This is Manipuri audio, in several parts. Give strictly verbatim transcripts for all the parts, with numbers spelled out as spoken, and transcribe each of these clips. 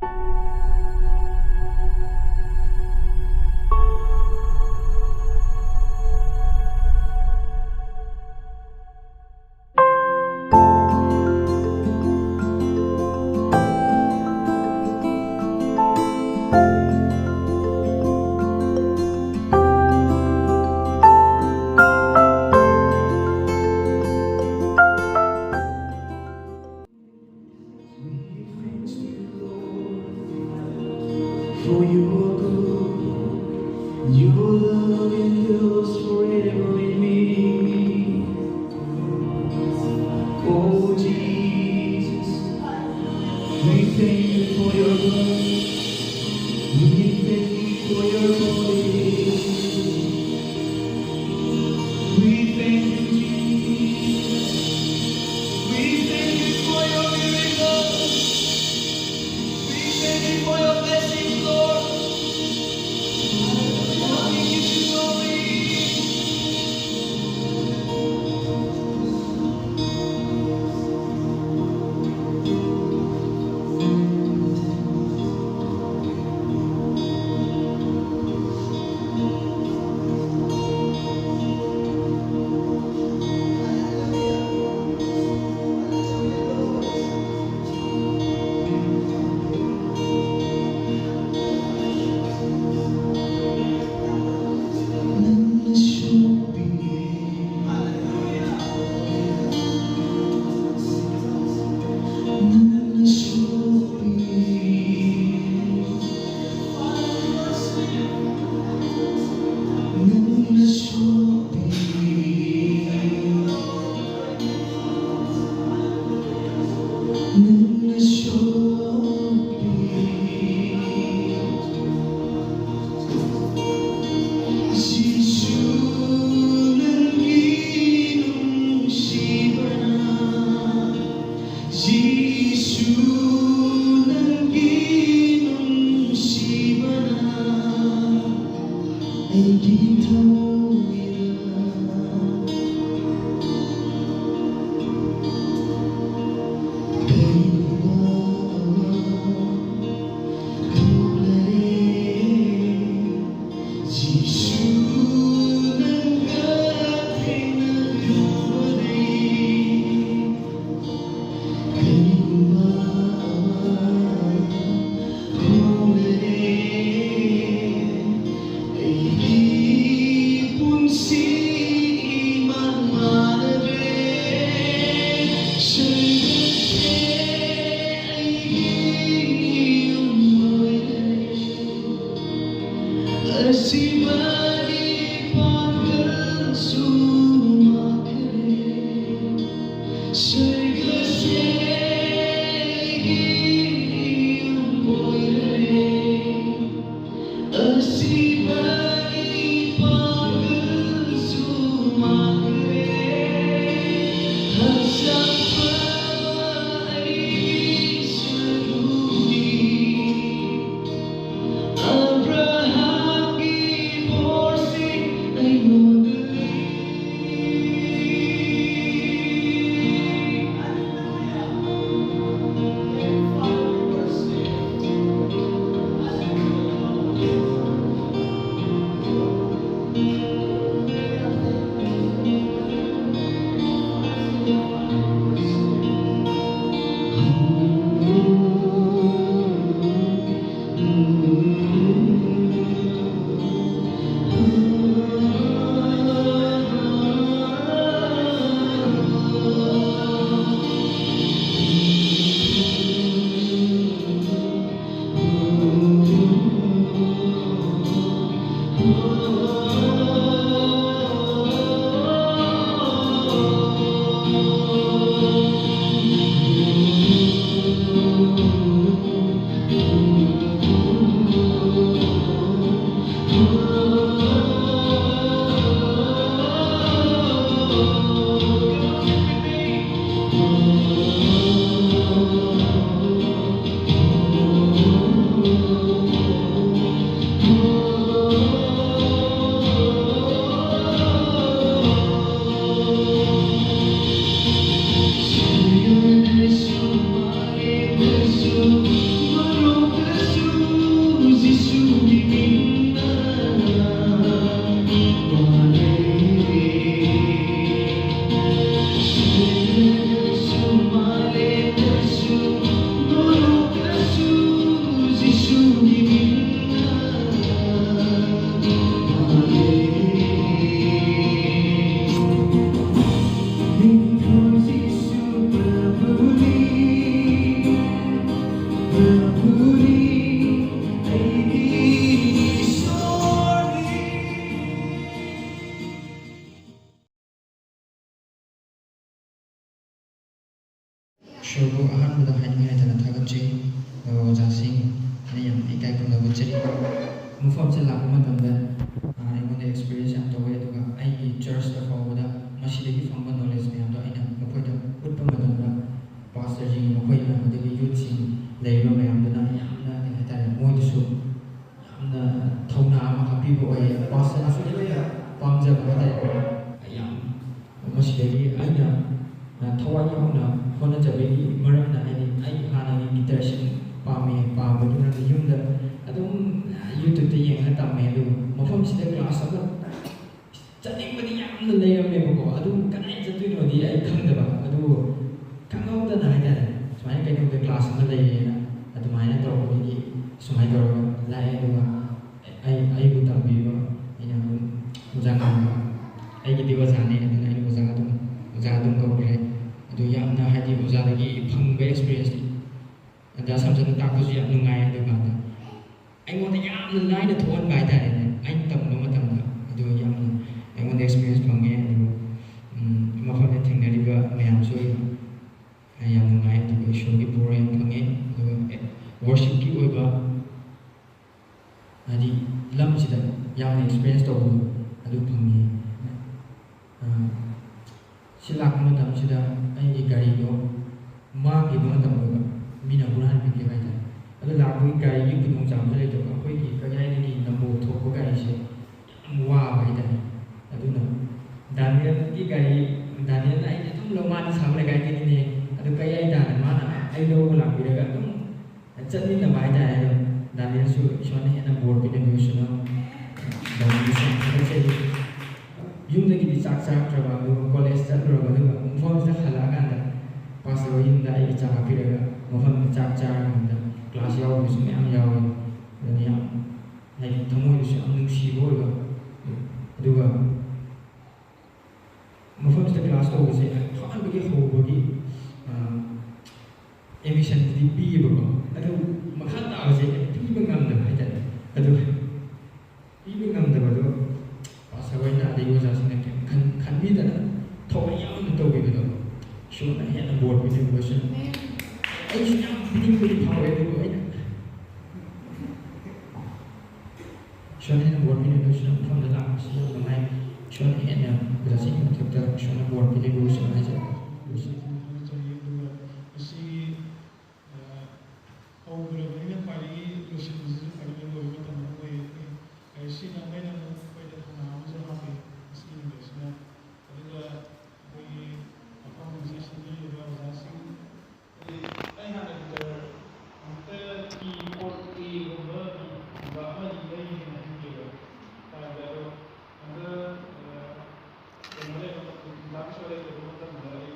For you are good, your love endures forever in me. Oh Jesus, we thank you for your love. We thank you for your body. We thank you, Jesus. We thank you for your miracles. We thank you for your blessings, Lord. Lord, we give you glory. ꯏꯁꯣꯔꯕꯨ ꯑꯍꯥꯟꯕꯗ ꯍꯥꯏꯅꯤꯡꯉꯥꯏ ꯂꯩꯇꯅ ꯊꯥꯒꯠꯆꯩ꯫ ꯑꯣꯖꯥꯁꯤꯡ, ꯑꯩ ꯌꯥꯝ ꯏꯀꯥꯏ ꯈꯨꯝꯅꯕ ꯎꯠꯆꯔꯤ꯫ ꯃꯐꯝꯁꯤꯗ ꯂꯥꯛꯄ ꯃꯇꯝꯗ, ꯑ, ꯑꯩꯉꯣꯟꯗ experience ꯌꯥꯝ ꯇꯧꯋꯦ, ꯑꯗꯨꯒ ꯑꯩꯒꯤ churchꯇ ꯐꯥꯎꯕꯗ ꯃꯁꯤꯗꯒꯤ ꯐꯪꯕ knowledge ꯃꯌꯥꯝꯗꯣ ꯑꯩꯅ ꯃꯈꯣꯏꯗ ꯎꯠꯄ ꯃꯇꯝꯗ, pastorꯁꯤꯡ, ꯃꯈꯣꯏꯅ, ꯑꯗꯒꯤ youthꯁꯤꯡ ꯂꯩꯔꯤꯕ ꯃꯌꯥꯝꯗꯨꯅ ꯌꯥꯝꯅ, ꯀꯩ ꯍꯥꯏꯇꯥꯔꯦ, ꯃꯣꯏꯗꯁꯨ ꯌꯥꯝꯅ ꯊꯧꯅꯥ ꯑꯃ ꯍꯥꯞꯄꯤꯕ ꯑꯣꯏꯌꯦ꯫ Pastorꯅꯁꯨ ꯂꯣꯏꯅ ꯄꯥꯝꯖꯕ ꯍꯥꯏꯇꯥꯔꯦꯀꯣ꯫ ꯌꯥꯝ ꯃꯁꯤꯗꯒꯤ ꯑꯩꯅ, ꯑ, ꯊꯋꯥꯏ ꯌꯥꯎꯅ ꯍꯣꯠꯅꯖꯕꯒꯤ ꯃꯔꯝꯅ, ꯍꯥꯏꯗꯤ, ꯑꯩ ꯍꯥꯟꯅꯒꯤ guitarꯁꯤꯡ ꯄꯥꯝꯃꯦ, ꯄꯥꯝꯕꯗꯨꯅ ꯌꯨꯝꯗ ꯑꯗꯨꯝ, ꯑ, YouTubeꯇ ꯌꯦꯡꯉꯒ ꯇꯝꯃꯦ꯫ ꯑꯗꯨꯒ ꯃꯐꯝꯁꯤꯗ class ꯑꯃ ꯆꯠꯅꯤꯡꯕꯗꯤ ꯌꯥꯝꯅ ꯂꯩꯔꯝꯃꯦꯕꯀꯣ, ꯑꯗꯨ ꯀꯗꯥꯏ ꯆꯠꯇꯣꯏꯅꯣꯗꯤ ꯑꯩ ꯈꯪꯗꯕ꯫ ꯑꯗꯨꯕꯨ ꯈꯪꯍꯧꯗꯅ ꯍꯥꯏꯇꯥꯔꯦ, ꯁꯨꯃꯥꯏꯅ ꯀꯩꯅꯣꯗ class ꯑꯃ ꯂꯩꯌꯦꯅ ꯑꯗꯨꯃꯥꯏꯅ ꯇꯧꯔꯛꯄꯗꯒꯤ ꯁꯨꯃꯥꯏꯅ ꯇꯧꯔꯒ ꯂꯥꯛꯑꯦ꯫ ꯑꯗꯨꯒ ꯑꯩ, ꯑꯩꯕꯨ ꯇꯝꯕꯤꯕ, ꯑꯩꯅ ꯑꯗꯨꯝ ꯑꯣꯖꯥ ꯉꯥꯡꯕ, ꯑꯩꯒꯤꯗꯤ ꯑꯣꯖꯥꯅꯦ, ꯑꯗꯨꯅ ꯑꯩꯅ ꯑꯣꯖꯥ ꯑꯗꯨꯝ, ꯑꯣꯖꯥ ꯑꯗꯨꯝ ꯀꯧꯈ꯭ꯔꯦ꯫ ꯑꯗꯨ ꯌꯥꯝꯅ, ꯍꯥꯏꯗꯤ, ꯑꯣꯖꯥꯗꯒꯤ ꯐꯪꯕ experienceꯇꯤ, ꯑꯣꯖꯥ ꯁꯝꯁꯟꯅ ꯇꯥꯛꯄꯁꯨ ꯌꯥꯝ ꯅꯨꯡꯉꯥꯏ꯫ ꯑꯗꯨꯀꯥꯟꯗ ꯑꯩꯉꯣꯟꯗ ꯌꯥꯝꯅ ꯂꯥꯏꯅ ꯊꯣꯛꯍꯟꯕ ꯍꯥꯏꯇꯥꯔꯦꯅꯦ, ꯑꯩꯅ ꯇꯝꯕ ꯃꯇꯝꯗ꯫ ꯑꯗꯨ ꯌꯥꯝꯅ ꯑꯩꯉꯣꯟꯗ experience ꯐꯪꯉꯦ꯫ ꯑꯗꯨꯒ, ꯎꯝ, ꯃꯐꯝꯗ ꯊꯦꯡꯅꯔꯤꯕ ꯃꯌꯥꯝꯁꯨ ꯑꯩ ꯌꯥꯝ ꯅꯨꯡꯉꯥꯏ꯫ ꯑꯗꯨꯒ ꯏꯁꯣꯔꯒꯤ ꯕꯣꯔ ꯌꯥꯝ ꯐꯪꯉꯦ꯫ ꯑꯗꯨꯒ, ꯑꯦ, worshipꯀꯤ ꯑꯣꯏꯕ, ꯍꯥꯏꯗꯤ, ꯂꯝꯁꯤꯗ ꯌꯥꯝꯅ experience ꯇꯧꯕꯗꯣ ꯑꯗꯨ ꯐꯪꯉꯤ꯫ ꯑ, ꯁꯤ ꯂꯥꯛꯄ ꯃꯇꯝꯁꯤꯗ ꯑꯩꯒꯤ ꯒꯥꯔꯤꯗꯣ ꯃꯥꯡꯈꯤꯕ ꯃꯇꯝ ꯑꯣꯏꯕ, ꯃꯤꯅ ꯍꯨꯔꯥꯟꯕꯤꯈꯤꯕ ꯍꯥꯏꯇꯥꯔꯦ꯫ ꯑꯗꯨ ꯂꯥꯛꯄꯒꯤ ꯒꯥꯔꯤꯒꯤ ꯈꯨꯗꯣꯡꯆꯥꯕꯁꯨ ꯂꯩꯇꯕ, ꯑꯩꯈꯣꯏꯒꯤ ꯀꯒꯌꯥꯏꯗꯒꯤ ꯅꯝꯕꯣꯜ ꯊꯣꯛꯄ ꯒꯥꯔꯤꯁꯦ ꯌꯥꯝ ꯋꯥꯕ ꯍꯥꯏꯇꯥꯔꯦ꯫ ꯑꯗꯨꯅ ꯗꯥꯅꯤꯌꯦꯜꯒꯤ ꯒꯥꯔꯤ, ꯗꯥꯅꯤꯌꯦꯜꯅ ꯑꯩꯅ ꯑꯗꯨꯝ ꯂꯧ, ꯃꯥꯅ ꯁꯥꯕ ꯂꯩꯀꯥꯏꯗꯒꯤꯅꯦ, ꯑꯗꯨ ꯀꯒꯌꯥꯏ ꯇꯥꯅ ꯃꯥꯅ ꯑꯩ ꯂꯧꯕ ꯂꯥꯛꯄꯤꯔꯒ ꯑꯗꯨꯝ ꯆꯠꯃꯤꯟꯅꯕ ꯍꯥꯏꯇꯥꯔꯦ꯫ ꯑꯗꯣ ꯗꯥꯅꯤꯌꯦꯜꯁꯨ ꯏꯁꯣꯔꯅ ꯍꯦꯟꯅ ꯕꯣꯔ ꯄꯤꯅꯕꯤꯔꯁꯅꯨ꯫ ꯗꯥꯅꯤꯌꯦꯜꯁꯨ ꯌꯥꯝ ꯊꯥꯒꯠꯆꯔꯤ꯫ ꯌꯨꯝꯗꯒꯤꯗꯤ ꯆꯥꯛ ꯆꯥꯔꯛꯇ꯭ꯔꯕ, ꯑꯗꯨꯒ college ꯆꯠꯂꯨꯔꯕ, ꯑꯗꯨꯒ ꯃꯐꯝꯁꯤꯗ ꯍꯜꯂꯛꯑꯀꯥꯟꯗ pastor ꯍꯣꯏ ꯌꯨꯝꯗ ꯑꯩꯒꯤ ꯆꯥ ꯍꯥꯞꯄꯤꯔꯒ ꯃꯐꯝꯗ ꯆꯥꯛ ꯆꯥꯔꯀꯥꯟꯗ class ꯌꯥꯎꯕꯁꯨ ꯃꯌꯥꯝ ꯌꯥꯎꯋꯤ꯫ ꯑꯗꯨꯅ ꯌꯥꯝ, ꯍꯥꯏꯗꯤ, ꯊꯃꯣꯏꯗꯁꯨ ꯌꯥꯝ ꯅꯨꯡꯁꯤꯕ ꯑꯣꯏꯕ꯫ ꯑꯗꯨꯒ ꯃꯐꯝꯁꯤꯗ class ꯇꯧꯕꯁꯦ ꯑꯍꯥꯟꯕꯒꯤ ꯍꯧꯕꯒꯤ, ꯑ, admissionꯗꯨꯗꯤ ꯄꯤꯌꯦꯕꯀꯣ꯫ ꯑꯗꯨ ꯑꯩꯁꯨ ꯌꯥꯝ ꯄꯤꯅꯤꯡꯕꯗꯤ ꯐꯥꯎꯋꯦ, ꯑꯗꯨꯕꯨ ꯑꯩꯅ ꯏꯁꯣꯔꯅ ꯍꯦꯟꯅ ꯕꯣꯔ ꯄꯤꯅꯕ, ꯏꯁꯣꯔꯅ ꯃꯐꯝꯗ ꯂꯥꯛꯄꯁꯤ ꯌꯥꯝ ꯅꯨꯡꯉꯥꯏ꯫ ꯏꯁꯣꯔꯅ ꯍꯦꯟꯅ ꯕ꯭ꯂꯦꯁꯤꯡꯒꯤ ꯃꯊꯛꯇ ꯏꯁꯣꯔꯅ ꯕꯣꯔ ꯄꯤꯅꯕ ꯁꯨꯝ ꯍꯥꯏꯖꯔꯤ꯫ ꯊꯥꯒꯠꯆꯔꯤ꯫ ꯑꯗꯨꯒ ꯃꯁꯤꯒꯤ, ꯑ, ꯍꯧꯈ꯭ꯔꯕꯅꯤꯅ ꯈ꯭ꯋꯥꯏꯗꯒꯤ ꯂꯣꯏꯁꯤꯟꯕꯁꯤꯁꯨ ꯈ꯭ꯋꯥꯏꯗꯒꯤ ꯂꯣꯏꯕ ꯃꯇꯝ ꯑꯃ ꯑꯣꯏꯌꯦ꯫ ꯑꯦ, ꯁꯤꯅ ꯑꯩꯅ ꯑꯃꯨꯛ ꯑꯩꯈꯣꯏꯗ ꯊꯧꯅꯥ ꯑꯃꯁꯨ ꯍꯥꯞꯄꯤ ꯉꯁꯤꯒꯤ ꯅꯨꯃꯤꯠꯁꯤꯅ꯫ ꯑꯗꯨꯒ ꯑꯩꯈꯣꯏꯒꯤ ꯃꯐꯝ ꯑꯁꯤ ꯁꯤꯟꯕꯤꯔꯤꯕ ꯑꯣꯖꯥꯁꯤꯡ, ꯑꯩ ꯍꯥꯟꯅ ꯒꯤꯇꯔ ꯑꯃꯨꯛꯇ ꯀꯤ ꯀꯣꯔꯠ ꯑꯦꯒꯨꯝꯕ ꯕꯤꯒꯨꯝꯕ ꯑꯃꯗꯤ ꯂꯩꯒꯦꯅ ꯈꯟꯈꯤꯕ ꯇꯥꯏꯞꯇ, ꯑꯗꯣ ꯍꯟꯗꯛ, ꯑ, ꯀꯩꯅꯣ ꯂꯩꯕ ꯃꯇꯝ, ꯂꯥꯛꯁꯣ ꯂꯩꯇꯕ ꯃꯇꯝꯗ ꯑꯩ,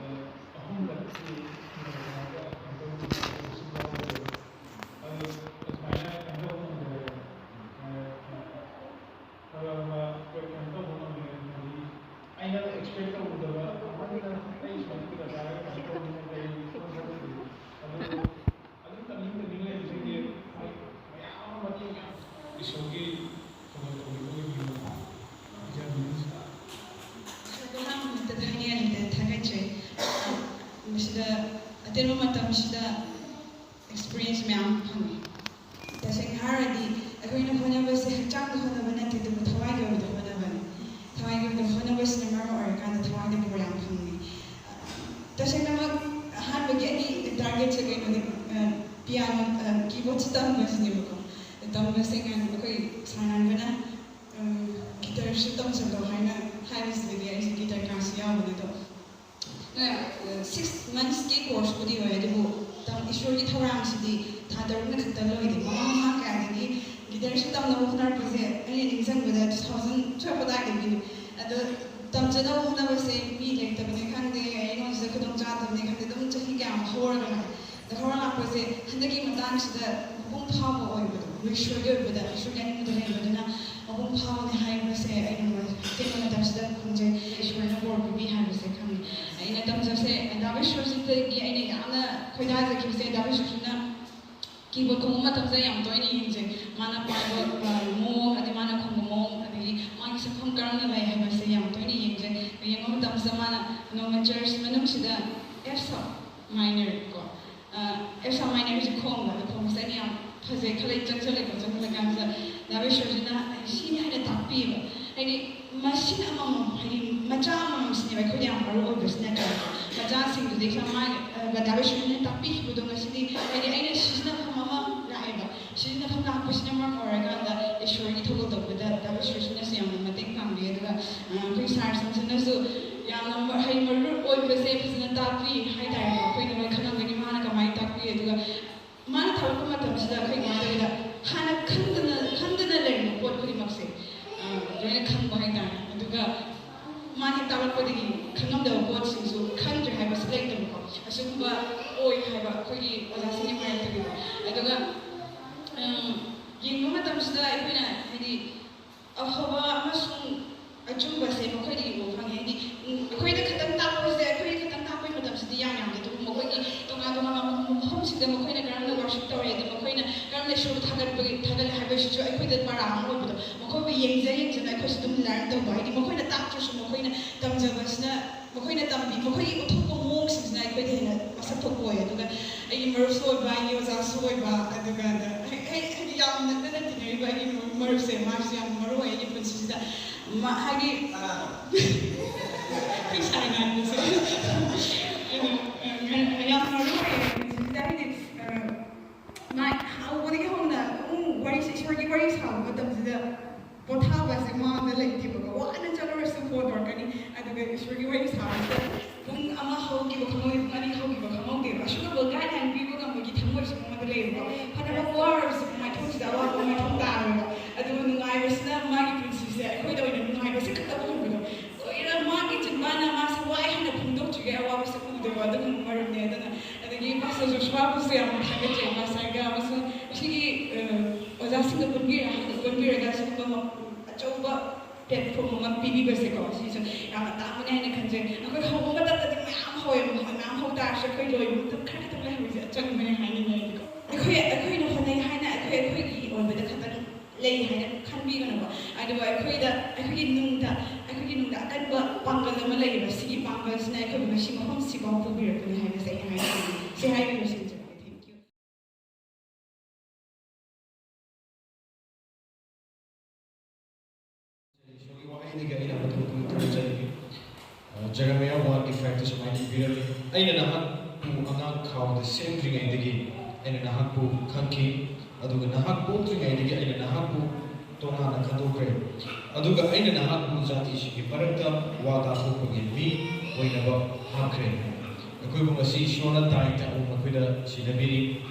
ꯑ, ꯑꯍꯨꯝꯂꯛꯇꯤ ꯀꯩꯅꯣ ꯇꯧꯕ, ꯀꯩꯅꯣ ꯇꯧꯕ, ꯑꯗꯨ ꯑꯗꯨꯃꯥꯏꯅ ꯀꯩꯅꯣ ꯇꯧꯕ ꯉꯝꯗ꯭ꯔꯦ꯫ ꯑ, ꯈꯔ ꯑꯃ ꯑꯩꯈꯣꯏ ꯀꯩꯅꯣ ꯇꯧꯕ ꯉꯝꯃꯦ, ꯍꯥꯏꯗꯤ ꯑꯩꯅ expect ꯇꯧꯔꯨꯗꯕ ꯑꯃꯅ ꯑꯩ ꯁꯨꯃꯥꯏꯅ ꯀꯨꯏꯅ ꯆꯥꯔꯒ ꯀꯩꯅꯣ ꯇꯧꯕ ꯉꯝꯗꯦ, ꯑꯩ ꯈꯪꯖꯗꯦ꯫ ꯑꯗꯨ ꯑꯗꯨꯝ ꯇꯝꯅꯤꯡ ꯇꯝꯅꯤꯡ ꯂꯩꯕꯁꯤꯡꯁꯦ ꯃꯣꯏ ꯃꯌꯥꯝ ꯑꯃ ꯃꯇꯦꯡ ꯃꯌꯥꯝ ꯏꯁꯣꯔꯒꯤ ꯊꯧꯒꯜ ꯇꯧꯕꯤꯕ ꯑꯣꯏꯕꯤꯌꯨ꯫ ꯍꯥꯏꯖꯕꯅꯤ꯫ ꯑꯍꯥꯟꯕꯃꯛꯇꯗ ꯍꯥꯏꯅꯤꯡꯉꯥꯏ ꯂꯩꯇꯅ ꯊꯥꯒꯠꯆꯔꯤ꯫ ꯃꯁꯤꯗ ꯑꯇꯦꯟꯕ ꯃꯇꯝꯁꯤꯗ experience ꯃꯌꯥꯝ ꯐꯪꯉꯤ꯫ ꯇꯁꯦꯡꯅ ꯍꯥꯏꯔꯗꯤ ꯑꯩꯈꯣꯏꯅ ꯍꯣꯠꯅꯕꯁꯦ ꯍꯛꯆꯥꯡꯗ ꯍꯣꯠꯅꯕ ꯅꯠꯇꯦ, ꯑꯗꯨꯕꯨ ꯊꯋꯥꯏꯒꯤ ꯑꯣꯏꯕꯗ ꯍꯣꯠꯅꯕꯅꯤ꯫ ꯊꯋꯥꯏꯒꯤ ꯑꯣꯏꯕꯗ ꯍꯣꯠꯅꯕꯁꯤꯅ ꯃꯔꯝ ꯑꯣꯏꯔꯀꯥꯟꯗ ꯊꯋꯥꯏꯗ ꯕꯣꯔ ꯌꯥꯝ ꯐꯪꯉꯤ꯫ ꯇꯁꯦꯡꯅꯃꯛ ꯑꯍꯥꯟꯕꯒꯤ ꯑꯩꯒꯤ target ꯁꯦ ꯀꯩꯅꯣꯅꯤ, ꯑ, piano, ꯑ, keyboard ꯁꯤ ꯇꯝꯕꯁꯤꯅꯦꯕꯀꯣ꯫ ꯇꯝꯕꯁꯦ ꯉꯥꯏ-, ꯑꯩꯈꯣꯏ ꯁꯥꯟꯅꯕꯅ, ꯎꯝ, guitar ꯁꯨ ꯇꯝꯁꯤꯜꯂꯣ ꯍꯥꯏꯅ ꯍꯥꯏꯕꯁꯤꯗꯒꯤ ꯑꯩꯁꯦ guitar class ꯁꯨ ꯌꯥꯎꯕꯅꯦ꯫ ꯑꯗꯣ, ꯑ, six months ꯀꯤ course ꯄꯨꯗꯤ ꯑꯣꯏ, ꯑꯗꯨꯕꯨ ꯇꯝ-, ꯏꯁꯣꯔꯒꯤ ꯊꯧꯔꯥꯡꯁꯤꯗꯤ ꯊꯥ ꯇꯔꯨꯛꯅ ꯈꯛꯇ ꯂꯣꯏꯗꯦ꯫ ꯃꯃꯥ ꯃꯄꯥ ꯀꯌꯥꯗꯒꯤ guitar ꯁꯤ ꯇꯝꯅꯕ ꯍꯣꯠꯅꯔꯛꯄꯁꯦ ꯑꯩꯅ ꯅꯤꯡꯁꯤꯡꯕꯗ two thousand twelve ꯑꯗꯥꯏꯗꯒꯤꯅꯤ꯫ ꯑꯗꯣ ꯇꯝꯖꯅꯕ ꯍꯣꯠꯅꯕꯁꯦ ꯃꯤ ꯂꯩꯇꯕꯅꯦ ꯈꯪꯗꯦ, ꯑꯩꯉꯣꯟꯗꯁꯨ ꯈꯨꯗꯣꯡ ꯆꯥꯗꯕꯅꯦ ꯈꯪꯗꯦ, ꯑꯗꯨꯝ ꯆꯍꯤ ꯀꯌꯥ ꯑꯃ ꯍꯧꯔꯒ ꯂꯥꯛꯑꯦ꯫ ꯑꯗꯣ ꯍꯧꯔ ꯂꯥꯛꯄꯁꯦ ꯍꯟꯗꯛꯀꯤ ꯃꯇꯥꯡꯁꯤꯗ ꯃꯄꯨꯡ ꯐꯥꯕ ꯑꯣꯏꯕꯗꯣ, ꯏꯁꯣꯔꯒꯤ ꯑꯣꯏꯕꯗ, ꯏꯁꯣꯔꯒꯤ ꯑꯅꯤꯡꯕꯗ ꯂꯩꯕꯗꯨꯅ ꯃꯄꯨꯡ ꯐꯥꯕꯅꯦ ꯍꯥꯏꯕꯁꯦ ꯑꯩꯅ ꯑꯇꯦꯟꯕ ꯃꯇꯝꯁꯤꯗ ꯈꯨꯝꯖꯩ꯫ ꯏꯁꯣꯔꯅ ꯕꯣꯔ ꯄꯤꯕꯤ ꯍꯥꯏꯕꯁꯦ ꯈꯪꯉꯤ꯫ ꯑꯩꯅ ꯇꯝꯖꯕꯁꯦ ꯗꯥ ꯕꯤꯁ꯭ꯋꯖꯤꯠꯇꯒꯤ ꯑꯩꯅ ꯌꯥꯝꯅ ꯈꯣꯏꯗꯥꯖꯈꯤꯕꯁꯦ, ꯗꯥ ꯕꯤꯁ꯭ꯋꯖꯤꯠꯅ keyboard ꯈꯣꯡꯕ ꯃꯇꯝꯗ ꯌꯥꯝ ꯇꯣꯏꯅ ꯌꯦꯡꯖꯩ꯫ ꯃꯥꯅ ꯄꯥꯏꯕ, ꯑ, ꯃꯑꯣꯡ, ꯑꯗꯩ ꯃꯥꯅ ꯈꯣꯡꯕ ꯃꯑꯣꯡ, ꯑꯗꯒꯤ ꯃꯥꯒꯤ ꯁꯛꯐꯝ ꯀꯔꯝꯅ ꯂꯩ ꯍꯥꯏꯕꯁꯦ ꯌꯥꯝ ꯇꯣꯏꯅ ꯌꯦꯡꯖꯩ꯫ ꯌꯦꯡꯕ ꯃꯇꯝꯁꯤꯗ ꯃꯥꯅ ꯅꯣꯡꯃ church ꯃꯅꯨꯡꯁꯤꯗ ꯑꯦꯐ ꯁꯥꯞ ꯃꯥꯏꯅꯔ ꯀꯣ, ꯑꯦꯐ ꯁꯥꯞ ꯃꯥꯏꯅꯔꯁꯦ ꯈꯣꯡꯕ, ꯑꯗꯣ ꯈꯣꯡꯕꯁꯦ ꯑꯩꯅ ꯌꯥꯝ ꯐꯖꯩ ꯈꯜꯂꯦ, ꯆꯪꯁꯤꯜꯂꯛꯄ, ꯆꯪꯁꯤꯜꯂꯀꯥꯟꯁꯤꯗ ꯗꯥ ꯕꯤꯁ꯭ꯋꯖꯤꯠꯅ ꯁꯤꯅꯤ ꯍꯥꯏꯅ ꯇꯥꯛꯄꯤꯌꯦꯕ꯫ ꯍꯥꯏꯗꯤ ꯃꯁꯤꯅ ꯑꯃꯃꯝ, ꯍꯥꯏꯗꯤ ꯃꯆꯥ ꯑꯃꯃꯝꯁꯤꯅꯦꯕ ꯑꯩꯈꯣꯏꯗ ꯌꯥꯝ ꯃꯔꯨ ꯑꯣꯏꯕꯁꯤ ꯅꯠꯇ꯭ꯔꯥ? ꯃꯆꯥꯁꯤꯡꯗꯨꯗꯒꯤ ꯃꯥꯒꯤ ꯗꯥ ꯕꯤꯁ꯭ꯋꯖꯤꯠꯅ ꯇꯥꯛꯄꯤꯈꯤꯕꯗꯣ ꯉꯁꯤꯗꯤ ꯍꯥꯏꯗꯤ ꯑꯩꯅ ꯁꯤꯖꯤꯟꯅꯐꯝ ꯑꯃ ꯂꯥꯛꯑꯦꯕ꯫ ꯁꯤꯖꯤꯟꯅꯐꯝ ꯂꯥꯛꯄꯁꯤꯅ ꯃꯔꯝ ꯑꯣꯏꯔꯀꯥꯟꯗ ꯏꯁꯣꯔꯒꯤ ꯊꯧꯒꯜ ꯇꯧꯕꯗ ꯗꯥ ꯕꯤꯁ꯭ꯋꯖꯤꯠꯅꯁꯨ ꯌꯥꯝꯅ ꯃꯇꯦꯡ ꯄꯥꯡꯕꯤ꯫ ꯑꯗꯨꯒ ꯑ, ꯑꯩꯈꯣꯏ ꯁꯥꯔꯁꯤꯡꯁꯤꯅꯁꯨ ꯌꯥꯝꯅ ꯃ-, ꯍꯩ ꯃꯔꯨ ꯑꯣꯏꯕꯁꯦ ꯐꯖꯅ ꯇꯥꯛꯄꯤ ꯍꯥꯏꯇꯥꯔꯦꯀꯣ꯫ ꯑꯩꯈꯣꯏꯅ ꯂꯣꯏ ꯈꯪꯉꯝꯒꯅꯤ ꯃꯥꯅ ꯀꯃꯥꯏꯅ ꯇꯥꯛꯄꯤ꯫ ꯑꯗꯨꯒ ꯃꯥꯅ ꯊꯥꯔꯛꯄ ꯃꯇꯝꯁꯤꯗ ꯑꯩꯈꯣꯏ ꯀꯃꯥꯏꯅ ꯇꯧꯒꯦꯗ, ꯍꯥꯟꯅ ꯈꯪꯗꯅ, ꯈꯪꯗꯅ ꯂꯩꯔꯝꯕ ꯄꯣꯠ ꯈꯨꯗꯤꯡꯃꯛꯁꯦ, ꯑ, ꯂꯣꯏꯅ ꯈꯪꯕ ꯍꯥꯏꯇꯥꯔꯦ꯫ ꯑꯗꯨꯒ ꯃꯥꯅ ꯇꯥꯛꯂꯛꯄꯗꯒꯤ ꯈꯪꯉꯝꯗꯕ ꯄꯣꯠꯁꯤꯡꯁꯨ ꯈꯪꯗ꯭ꯔꯦ ꯍꯥꯏꯕꯁꯨ ꯂꯩꯇꯕꯀꯣ꯫ ꯑꯁꯤꯒꯨꯝꯕ ꯑꯣꯏ ꯍꯥꯏꯕ ꯑꯩꯈꯣꯏꯒꯤ ꯑꯣꯖꯥꯁꯤꯡꯒꯤ ꯃꯔꯛꯇꯒꯤꯗꯣ꯫ ꯑꯗꯨꯒ, ꯎꯝ, ꯌꯦꯡꯕ ꯃꯇꯝꯁꯤꯗ ꯑꯩꯈꯣꯏꯅ ꯍꯥꯏꯗꯤ ꯑꯐꯕ ꯑꯃꯁꯨꯡ ꯑꯆꯨꯝꯕꯁꯦ ꯃꯈꯣꯏꯗꯒꯤ ꯎꯕ ꯐꯪꯉꯤ꯫ ꯍꯥꯏꯗꯤ, ꯎꯝ, ꯑꯩꯈꯣꯏꯗ ꯈꯛꯇꯪ ꯇꯥꯛꯄꯁꯦ, ꯑꯩꯈꯣꯏꯗ ꯈꯛꯇꯪ ꯇꯥꯛꯄꯒꯤ ꯃꯇꯝꯁꯤꯗꯤ ꯌꯥꯝ ꯌꯥꯝꯗꯦ꯫ ꯑꯗꯨꯕꯨ ꯃꯈꯣꯏꯒꯤ ꯇꯣꯉꯥꯟ ꯇꯣꯉꯥꯟꯕ ꯃꯐꯝꯁꯤꯡꯗ ꯃꯈꯣꯏꯅ ꯀꯔꯝꯅ ꯋꯥꯔꯁꯤꯞ ꯇꯧꯔꯦ, ꯑꯗꯨ ꯃꯈꯣꯏꯅ ꯀꯔꯝꯅ ꯏꯁꯣꯔꯕꯨ ꯊꯥꯒꯠꯄꯒꯤ, ꯊꯥꯒꯠꯂꯦ ꯍꯥꯏꯕꯁꯤꯁꯨ ꯑꯩꯈꯣꯏꯗ ꯄꯔꯥ ꯑꯃ ꯑꯣꯏꯕꯗꯣ, ꯃꯈꯣꯏꯕꯨ ꯌꯦꯡꯖ ꯌꯦꯡꯖꯅ ꯑꯩꯈꯣꯏꯁꯨ ꯑꯗꯨꯝ ꯂꯔꯟ ꯇꯧꯕ꯫ ꯍꯥꯏꯗꯤ ꯃꯈꯣꯏꯅ ꯇꯥꯛꯇ꯭ꯔꯁꯨ ꯃꯈꯣꯏꯅ ꯇꯝꯖꯕꯁꯤꯅ, ꯃꯈꯣꯏꯅ ꯇꯝꯕꯤ, ꯃꯈꯣꯏꯒꯤ ꯎꯠꯊꯣꯛꯄ ꯃꯑꯣꯡꯁꯤꯡꯁꯤꯅ ꯑꯩꯈꯣꯏꯗ ꯍꯦꯟꯅ ꯃꯁꯛ ꯊꯣꯛꯄ ꯑꯣꯏ꯫ ꯑꯗꯨꯒ ꯑꯩꯒꯤ ꯃꯔꯨꯞꯁꯨ ꯑꯣꯏꯕ, ꯑꯩꯒꯤ ꯑꯣꯖꯥꯁꯨ ꯑꯣꯏꯕ, ꯑꯗꯨꯒ ꯑꯩ, ꯑꯩ, ꯑꯩꯒꯤ ꯌꯥꯝ ꯅꯛꯅꯅ ꯇꯤꯟꯅꯔꯤꯕ ꯑꯩꯒꯤ ꯃꯔꯨꯞꯁꯦ, ꯃꯥꯁꯨ ꯌꯥꯝ ꯃꯔꯨ ꯑꯣꯏ ꯑꯩꯒꯤ ꯄꯨꯟꯁꯤꯁꯤꯗ꯫ ꯃꯥ, ꯍꯥꯏꯗꯤ, ꯑ, ꯑꯩꯈꯣꯏ ꯁꯥꯏ ꯉꯥꯡꯕꯁꯦ꯫ ꯑꯗꯣ, ꯑ, ꯌꯥꯝ ꯃꯔꯨ ꯑꯣꯏ ꯑꯩꯒꯤ ꯄꯨꯟꯁꯤꯁꯤꯗ꯫ ꯍꯥꯏꯗꯤ, ꯑ, ꯃꯥ ꯍꯧꯕꯗꯒꯤ ꯍꯧꯅ ꯑꯗꯨꯝ ꯋꯥꯔꯤ, ꯏꯁꯣꯔꯒꯤ ꯋꯥꯔꯤ ꯁꯥꯕ ꯃꯇꯝꯁꯤꯗ ꯄꯣꯊꯥꯕꯁꯦ ꯃꯥꯉꯣꯟꯗ ꯂꯩꯇꯦꯕꯀꯣ꯫ ꯋꯥꯅ ꯆꯠꯂꯨꯔꯁꯨ ꯐꯣꯟ ꯇꯧꯔꯛꯀꯅꯤ, ꯑꯗꯨꯒ ꯏꯁꯣꯔꯒꯤ ꯋꯥꯔꯤ ꯁꯥꯕꯁꯤꯗ ꯄꯨꯡ ꯑꯃ ꯍꯧꯈꯤꯕ ꯈꯪꯍꯧꯗꯦ, ꯄꯨꯡ ꯑꯅꯤ ꯍꯧꯈꯤꯕ ꯈꯪꯍꯧꯗꯦꯕ꯫ ꯑꯁꯤꯒꯨꯝꯕ ꯒꯥꯏꯗꯂꯥꯏꯟ ꯄꯤꯕ ꯉꯝꯕꯒꯤ ꯊꯃꯣꯏꯁꯨ ꯃꯉꯣꯟꯗ ꯂꯩꯌꯦꯕꯀꯣ꯫ ꯐꯅꯕ ꯋꯥꯔꯁꯨ ꯃꯥꯏꯊꯣꯡꯁꯤꯗ ꯑꯋꯥꯕ ꯃꯥꯏꯊꯣꯡ ꯇꯥꯔꯣꯏꯕ꯫ ꯑꯗꯨꯒ ꯅꯨꯡꯉꯥꯏꯕꯁꯤꯅ ꯃꯥꯒꯤ ꯄꯨꯟꯁꯤꯁꯦ ꯑꯩꯈꯣꯏꯗ ꯑꯣꯏꯅ ꯅꯨꯡꯉꯥꯏꯕꯁꯦ ꯈꯛꯇ ꯎꯍꯟꯕꯗꯣ꯫ ꯀꯨꯏꯔ ꯃꯥꯒꯤ ꯆꯤꯟꯕꯥꯟꯅ ꯃꯥꯁꯦ ꯋꯥꯏ ꯍꯥꯏꯅ ꯐꯣꯡꯗꯣꯛꯇ꯭ꯔꯤꯉꯩ ꯑꯋꯥꯕꯁꯦ ꯎꯗꯕ ꯑꯗꯨꯒꯨꯝꯕ ꯃꯔꯝꯅꯦ꯫ ꯑꯗꯨꯅ ꯑꯗꯒꯤ ꯄꯥꯁꯇꯔ ꯖꯣꯁꯨꯋꯥꯕꯨꯁꯨ ꯌꯥꯝꯅ ꯊꯥꯒꯠꯆꯩ꯫ ꯄꯥꯁꯇꯔꯒ ꯑꯃꯁꯨꯡ ꯁꯤꯒꯤ, ꯑ, ꯑꯣꯖꯥꯁꯤꯡꯒ ꯄꯨꯟꯕꯤꯔ-, ꯄꯨꯟꯕꯤꯔꯒ ꯁꯤꯒꯨꯝꯕ ꯃ-, ꯑꯆꯧꯕ platform ꯑꯃ ꯄꯤꯕꯤꯕꯁꯦꯀꯣ, ꯁꯤꯁꯨ ꯌꯥꯝꯅ ꯇꯥꯡꯕꯅꯦ ꯍꯥꯏꯅ ꯈꯟꯖꯩ꯫ ꯑꯩꯈꯣꯏ ꯍꯧꯕ ꯃꯇꯝꯗꯗꯤ ꯃꯌꯥꯝ ꯍꯧꯋꯦ, ꯃꯌꯥꯝ ꯍꯧ ꯇꯥꯔꯁꯨ ꯑꯩꯈꯣꯏ ꯂꯣꯏꯕ ꯃꯇꯝ ꯈꯔ ꯈꯛꯇꯪ ꯂꯩꯍꯧꯔꯤꯁꯦ ꯑꯆꯪꯕꯅꯦ ꯍꯥꯏꯅꯤꯡꯉꯦ ꯑꯩꯗꯤꯀꯣ꯫ ꯑꯩꯈꯣꯏ, ꯑꯩꯈꯣꯏꯅ ꯍꯣꯠꯅꯩ ꯍꯥꯏꯅ ꯑꯩꯈꯣꯏ, ꯑꯩꯈꯣꯏꯒꯤ ꯑꯣꯏꯕꯗ ꯈꯛꯇꯪ ꯂꯩ ꯍꯥꯏꯅ ꯈꯟꯕꯤꯒꯅꯨꯀꯣ꯫ ꯑꯗꯨꯒ ꯑꯩꯈꯣꯏꯗ, ꯑꯩꯈꯣꯏꯒꯤ ꯅꯨꯡꯗ, ꯑꯩꯈꯣꯏ ꯃꯅꯨꯡꯗ ꯑꯀꯟꯕ ꯄꯥꯡꯒꯜ ꯑꯃ ꯂꯩꯌꯦꯕ꯫ ꯁꯤꯒꯤ ꯄꯥꯡꯒꯜꯁꯤꯅ ꯑꯩꯈꯣꯏꯕꯨ ꯉꯁꯤ ꯃꯐꯝꯁꯤꯐꯥꯎ ꯄꯨꯕꯤꯔꯛꯄꯅꯤ ꯍꯥꯏꯕꯁꯦ ꯑꯩꯅ ꯍꯥꯏꯖꯅꯤꯡꯉꯤ꯫ ꯁꯤ ꯍꯥꯏꯔꯒ ꯂꯣꯏꯁꯤꯟꯖꯔꯒꯦ꯫ Thank you꯫ ꯏꯁꯣꯔꯒꯤ ꯋꯥꯍꯩꯗꯒꯤ ꯑꯩꯅ ꯃꯇꯧ ꯑꯗꯨꯝ ꯊꯝꯖꯔꯤꯕꯅꯤ꯫ ꯑ, ꯖꯦꯔꯦꯃꯤꯌꯥ ꯋꯥꯟꯒꯤ ꯐꯥꯏꯚꯇ ꯁꯨꯃꯥꯏꯅ ꯏꯕꯤꯔꯝꯃꯤ, "ꯑꯩꯅ ꯅꯍꯥꯛꯄꯨ ꯑꯉꯥꯡ ꯈꯥꯎꯗ ꯁꯦꯝꯗ꯭ꯔꯤꯉꯩꯗꯒꯤ ꯑꯩꯅ ꯅꯍꯥꯛꯄꯨ ꯈꯪꯈꯤ, ꯑꯗꯨꯒ ꯅꯍꯥꯛ ꯄꯣꯛꯇ꯭ꯔꯤꯉꯩꯗꯒꯤ ꯑꯩꯅ ꯅꯍꯥꯛꯄꯨ ꯇꯣꯉꯥꯟꯅ ꯈꯟꯗꯣꯛꯈ꯭ꯔꯦ, ꯑꯗꯨꯒ ꯑꯩꯅ ꯅꯍꯥꯛꯄꯨ ꯖꯥꯇꯤꯁꯤꯡꯒꯤ ꯃꯔꯛꯇ ꯋꯥ ꯇꯥꯊꯣꯛꯄꯒꯤ ꯃꯤ ꯑꯣꯏꯅꯕ ꯍꯥꯞꯈ꯭ꯔꯦ꯫" ꯑꯩꯈꯣꯏꯕꯨ ꯉꯁꯤ ꯏꯁꯣꯔꯅ ꯇꯥꯏ ꯇꯛꯅ ꯑꯩꯈꯣꯏꯗ ꯁꯤꯟꯅꯕꯤꯔꯤ꯫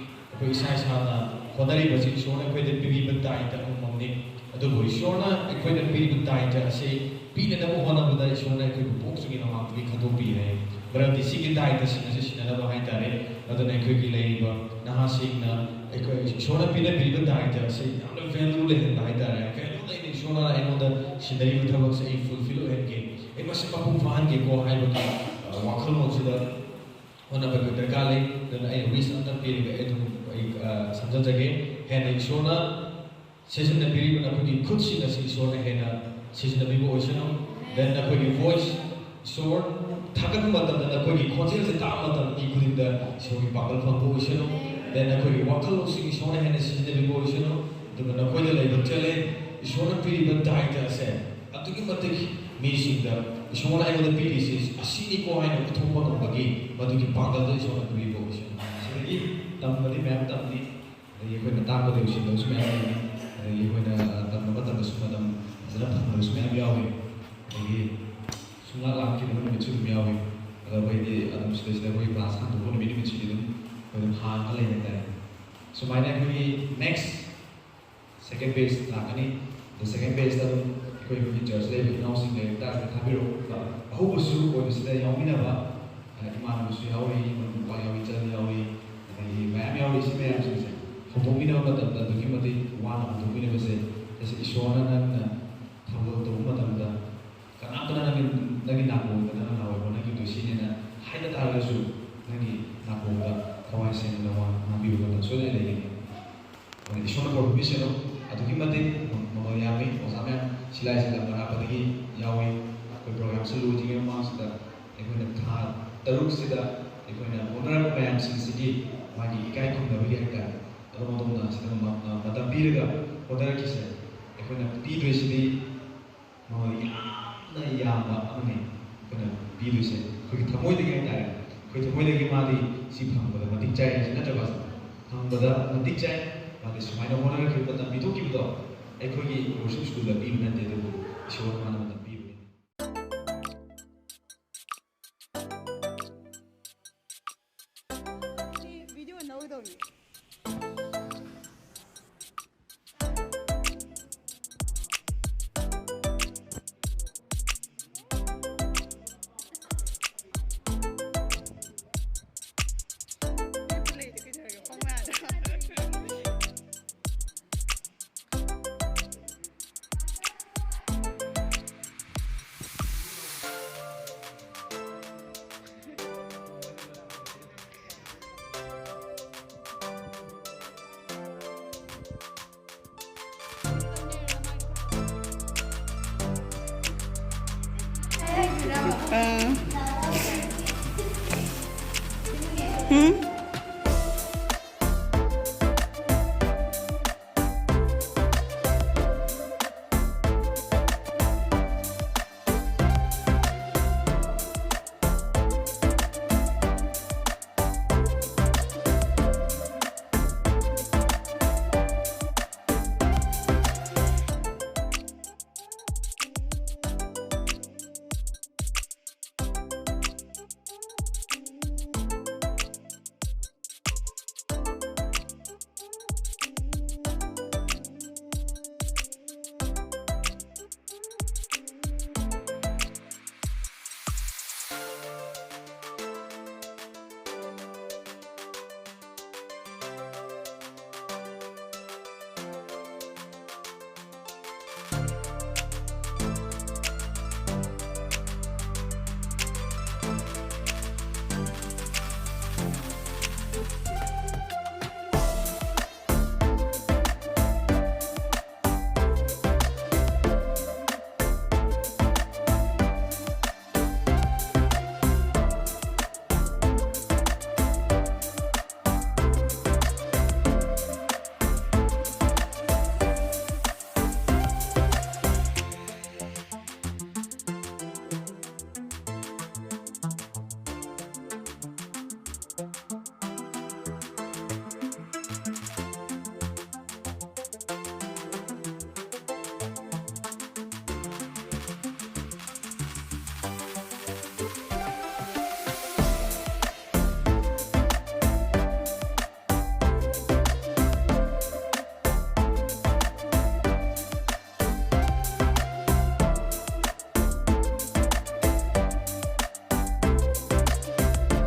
ꯑꯩꯈꯣꯏ ꯏꯁꯥ ꯏꯁꯥꯅ ꯍꯣꯠꯅꯔꯤꯕꯁꯤ ꯏꯁꯣꯔꯅ ꯑꯩꯈꯣꯏꯗ ꯄꯤꯕꯤꯕ ꯇꯥꯏ ꯇꯛꯅ ꯑꯃꯅꯤ꯫ ꯑꯗꯨꯕꯨ ꯏꯁꯣꯔꯅ ꯑꯩꯈꯣꯏꯗ ꯄꯤꯔꯤꯕ ꯇꯥꯏ ꯇꯛ ꯑꯁꯤ ꯄꯤꯅꯅꯕ ꯍꯣꯠꯅꯕꯗ ꯏꯁꯣꯔꯅ ꯑꯩꯈꯣꯏꯕꯨ ꯄꯣꯛꯇ꯭ꯔꯤꯉꯩ ꯃꯃꯥꯡꯗꯒꯤ ꯈꯟꯗꯣꯛꯄꯤꯔꯦ꯫ ꯃꯔꯝꯗꯤ ꯁꯤꯒꯤ ꯇꯥꯏ ꯇꯛꯁꯤꯡ ꯑꯁꯤ ꯁꯤꯟꯅꯅꯕ ꯍꯥꯏꯇꯥꯔꯦ꯫ ꯑꯗꯨꯅ ꯑꯩꯈꯣꯏꯒꯤ ꯂꯩꯔꯤꯕ ꯅꯍꯥꯁꯤꯡꯅ ꯑꯩꯈꯣꯏ ꯏꯁꯣꯔꯅ ꯄꯤꯅꯕꯤꯔꯤꯕ ꯇꯥꯏ ꯇꯛ ꯑꯁꯤ ꯌꯥꯝꯅ ꯚꯦꯂꯨ ꯂꯩꯍꯟꯕ ꯍꯥꯏꯇꯥꯔꯦ꯫ ꯚꯦꯂꯨ ꯂꯩꯅ ꯏꯁꯣꯔꯅ ꯑꯩꯉꯣꯟꯗ ꯁꯤꯟꯅꯔꯤꯕ ꯊꯕꯛꯁꯦ ꯑꯩ ꯐꯨꯜꯐꯤꯜ ꯑꯣꯏꯍꯟꯒꯦ, ꯑꯩ ꯃꯁꯤ ꯃꯄꯨꯡ ꯐꯥꯍꯟꯒꯦꯀꯣ ꯍꯥꯏꯕꯒꯤ, ꯑ, ꯋꯥꯈꯜꯂꯣꯟꯁꯤꯗ ꯍꯣꯠꯅꯕꯒꯤ ꯗꯔꯀꯥꯔ ꯂꯩ꯫ ꯑꯗꯨꯅ ꯑꯩ ꯋꯤꯁ ꯑꯝꯇꯪ ꯄꯤꯔꯒ ꯑꯩ ꯑꯗꯨꯝ ꯑꯩ, ꯑ, ꯁꯝꯖꯖꯒꯦ꯫ ꯍꯦꯟꯅ ꯏꯁꯣꯔꯅ ꯁꯤꯖꯤꯟꯅꯕꯤꯔꯤꯕ ꯅꯈꯣꯏꯒꯤ ꯈꯨꯠꯁꯤꯡ ꯑꯁꯤ ꯏꯁꯣꯔꯅ ꯍꯦꯟꯅ ꯁꯤꯖꯤꯟꯅꯕꯤꯕ ꯑꯣꯏꯁꯅꯨ꯫ Then ꯅꯈꯣꯏꯒꯤ ꯚꯣꯏꯁ, ꯏꯁꯣꯔ ꯊꯥꯒꯠꯄ ꯃꯇꯝꯗ ꯅꯈꯣꯏꯒꯤ ꯈꯣꯟꯖꯦꯜꯁꯦ ꯇꯥꯕ ꯃꯇꯝꯗ ꯃꯤ ꯈꯨꯗꯤꯡꯗ ꯏꯁꯣꯔꯒꯤ ꯄꯥꯡꯒꯜ ꯐꯪꯕ ꯑꯣꯏꯁꯅꯨ꯫ Then ꯅꯈꯣꯏꯒꯤ ꯋꯥꯈꯜꯂꯣꯟꯁꯤꯡ ꯏꯁꯣꯔꯅ ꯍꯦꯟꯅ ꯁꯤꯖꯤꯟꯅꯕꯤꯕ ꯑꯣꯏꯁꯅꯨ꯫ ꯑꯗꯨꯒ ꯅꯈꯣꯏꯗ ꯂꯩꯕ ꯇꯦꯂꯦꯟ, ꯏꯁꯣꯔꯅ ꯄꯤꯔꯤꯕ ꯇꯥꯏꯇ ꯑꯁꯦ ꯑꯗꯨꯛꯀꯤ ꯃꯇꯤꯛ ꯃꯤꯁꯤꯡꯗ ꯏꯁꯣꯔꯅ ꯑꯩꯉꯣꯟꯗ ꯄꯤꯔꯤꯁꯤ ꯑꯁꯤꯅꯤꯀꯣ ꯍꯥꯏꯅ ꯎꯠꯊꯣꯛꯄ ꯉꯝꯕꯒꯤ ꯃꯗꯨꯒꯤ ꯄꯥꯡꯒꯜꯗꯣ ꯏꯁꯣꯔꯅ ꯄꯤꯕꯤꯕ ꯑꯣꯏꯁꯅꯨ꯫ ꯁꯤꯗꯒꯤ ꯇꯝꯕꯗꯤ ꯃꯌꯥꯝ ꯇꯝꯅꯤ꯫ ꯑꯗꯒꯤ ꯑꯩꯈꯣꯏꯅ ꯇꯥꯛꯄꯗ ꯎꯁꯤꯟꯗꯕꯁꯨ ꯃꯌꯥꯝ ꯂꯩꯅꯤ꯫ ꯑꯗꯒꯤ ꯑꯩꯈꯣꯏꯅ, ꯑ, ꯇꯝꯕ ꯃꯇꯝꯗꯁꯨ ꯃꯇꯝ ꯐꯖꯅ ꯐꯪꯗꯕꯁꯨ ꯃꯌꯥꯝ ꯌꯥꯎꯏ꯫ ꯑꯗꯒꯤ ꯁꯨꯡꯂꯥꯛ ꯂꯥꯛꯈꯤꯗꯕ ꯅꯨꯃꯤꯠꯁꯨ ꯑꯗꯨꯝ ꯌꯥꯎꯏ꯫ ꯑꯗꯣ ꯑꯩꯈꯣꯏꯗꯤ ꯑꯗꯨꯝ ꯁꯤꯗꯩꯁꯤꯗ ꯑꯩꯈꯣꯏ ꯀ꯭ꯂꯥꯁ ꯍꯥꯡꯗꯣꯛꯄ ꯅꯨꯃꯤꯠ ꯅꯨꯃꯤꯠꯁꯤꯗꯤ ꯑꯗꯨꯝ ꯑꯩꯈꯣꯏ ꯑꯗꯨꯝ ꯍꯥꯡꯉ ꯂꯩ ꯍꯥꯏꯇꯥꯔꯦ꯫ ꯁꯨꯃꯥꯏꯅ ꯑꯩꯈꯣꯏꯒꯤ ꯅꯦꯛꯁ ꯁꯦꯀꯦꯟ ꯕꯦꯆ ꯂꯥꯛꯀꯅꯤ꯫ ꯑꯗꯣ ꯁꯦꯀꯦꯟ ꯕꯦꯆꯇ ꯑꯗꯨꯝ ꯑꯩꯈꯣꯏ ꯑꯩꯈꯣꯏꯒꯤ ꯆꯔꯆ ꯂꯩꯕ ꯏꯅꯥꯎꯁꯤꯡ ꯂꯥꯏꯔꯤꯛ ꯇꯥꯛꯄ ꯊꯥꯕꯤꯔꯛꯎ꯫ ꯑꯍꯧꯕꯁꯨ ꯑꯣꯏꯕꯁꯤꯗ ꯌꯥꯎꯃꯤꯟꯅꯕ, ꯑ, ꯏꯃꯥꯟꯅꯕꯁꯨ ꯌꯥꯎꯔꯤ, ꯃꯔꯨꯞ ꯃꯄꯥꯡ ꯌꯥꯎꯔꯤ, ꯏꯆꯜ ꯌꯥꯎꯔꯤ, ꯑꯗꯒꯤ ꯃꯌꯥꯝ ꯌꯥꯎꯔꯤ꯫ ꯁꯤ ꯃꯌꯥꯝꯁꯤꯡꯁꯦ ꯍꯧꯗꯣꯛꯃꯤꯟꯅꯕ ꯃꯇꯝꯗ ꯑꯗꯨꯛꯀꯤ ꯃꯇꯤꯛ ꯋꯥꯅ ꯍꯧꯗꯣꯛꯃꯤꯟꯅꯕꯁꯦ꯫ ꯇꯁꯦꯡꯅ ꯏꯁꯣꯔꯅ ꯅꯪꯅ ꯊꯧꯒꯜ ꯇꯧꯕ ꯃꯇꯝꯗ ꯀꯅꯥꯝꯇꯅ ꯅꯪꯒꯤ, ꯅꯪꯒꯤ ꯅꯥꯀꯣꯡꯗ ꯅꯪꯅ ꯅꯍꯥꯟꯋꯥꯏ ꯍꯣꯠꯅꯈꯤꯕꯗꯣ ꯁꯤꯅꯦꯅ ꯍꯥꯏꯗ ꯇꯥꯔꯒꯁꯨ ꯅꯪꯒꯤ ꯅꯥꯀꯣꯡꯗ ꯊꯋꯥꯏ ꯁꯦꯡꯅ ꯋꯥ ꯉꯥꯡꯕꯤꯕ ꯃꯇꯝ ꯁꯣꯏꯗꯅ ꯂꯩꯒꯅꯤ꯫ ꯑꯗꯨꯅ ꯏꯁꯣꯔꯅ ꯄꯨꯔꯛꯄꯤꯁꯅꯨ꯫ ꯑꯗꯨꯛꯀꯤ ꯃꯇꯤꯛ ꯃꯃꯜ ꯌꯥꯝꯃꯤ꯫ ꯑꯣꯖꯥ ꯃꯌꯥꯝ ꯁꯤꯂꯥꯏ ꯁꯤꯂꯥ ꯃꯔꯥꯞꯄꯗꯒꯤ ꯌꯥꯎꯏ꯫ ꯑꯩꯈꯣꯏ ꯄ꯭ꯔꯣꯒ꯭ꯔꯥꯝꯁꯤ ꯂꯣꯏꯗ꯭ꯔꯤꯉꯩ ꯃꯃꯥꯡꯁꯤꯗ ꯑꯩꯈꯣꯏꯅ ꯊꯥ ꯇꯔꯨꯛꯁꯤꯗ ꯑꯩꯈꯣꯏꯅ ꯍꯣꯠꯅꯔꯛꯄ ꯃꯌꯥꯝꯁꯤꯡꯁꯤꯒꯤ ꯃꯥꯒꯤ ꯏꯀꯥꯏ ꯈꯨꯝꯅꯕꯒꯤ ꯍꯥꯏꯇꯥꯔꯦ, ꯑꯗꯣꯝ ꯑꯗꯣꯝꯅ ꯁꯤꯗ ꯃ-, ꯃ-, ꯃꯇꯝ ꯄꯤꯔꯒ ꯍꯣꯠꯅꯔꯛꯈꯤꯁꯦ꯫ ꯑꯩꯈꯣꯏꯅ ꯄꯤꯗꯣꯏꯁꯤꯗꯤ ꯃꯃꯜ ꯌꯥꯝꯅ ꯌꯥꯝꯕ ꯑꯃꯅꯤ ꯑꯩꯈꯣꯏꯅ ꯄꯤꯗꯣꯏꯁꯦ꯫ ꯑꯩꯈꯣꯏꯒꯤ ꯊꯃꯣꯏꯗꯒꯤ ꯍꯥꯏꯇꯥꯔꯦ, ꯑꯩꯈꯣꯏ ꯊꯃꯣꯏꯗꯒꯤ ꯃꯥꯗꯤ ꯁꯤ ꯐꯪꯕꯗ ꯃꯇꯤꯛ ꯆꯥꯏ ꯍꯥꯏꯁꯦ ꯅꯠꯇ꯭ꯔꯕ? ꯐꯪꯕꯗ ꯃꯇꯤꯛ ꯆꯥꯏ, ꯃꯥꯗꯤ ꯁꯨꯃꯥꯏꯅ ꯍꯣꯠꯅꯔꯛꯈꯤꯕ, ꯃꯇꯝ ꯄꯤꯊꯣꯛꯈꯤꯕꯗꯣ ꯑꯩꯈꯣꯏꯒꯤ worship school ꯗ ꯄꯤꯕ ꯅꯠꯇꯦ, ꯑꯗꯨꯕꯨ ꯏꯁꯣꯔꯅ ꯃꯥꯅ ꯃꯇꯝ ꯄꯤꯕꯅꯤ꯫ ꯁꯤ ꯚꯤꯗꯤꯑꯣ ꯅꯧꯗꯧꯔꯤ꯫ ꯂꯦꯞꯄ ꯂꯩꯗ ꯀꯩꯗꯧꯔꯒꯦ? ꯐꯝꯃꯣ ꯌꯥꯗ꯭ꯔꯣ? ꯑꯥ. ꯎꯝ?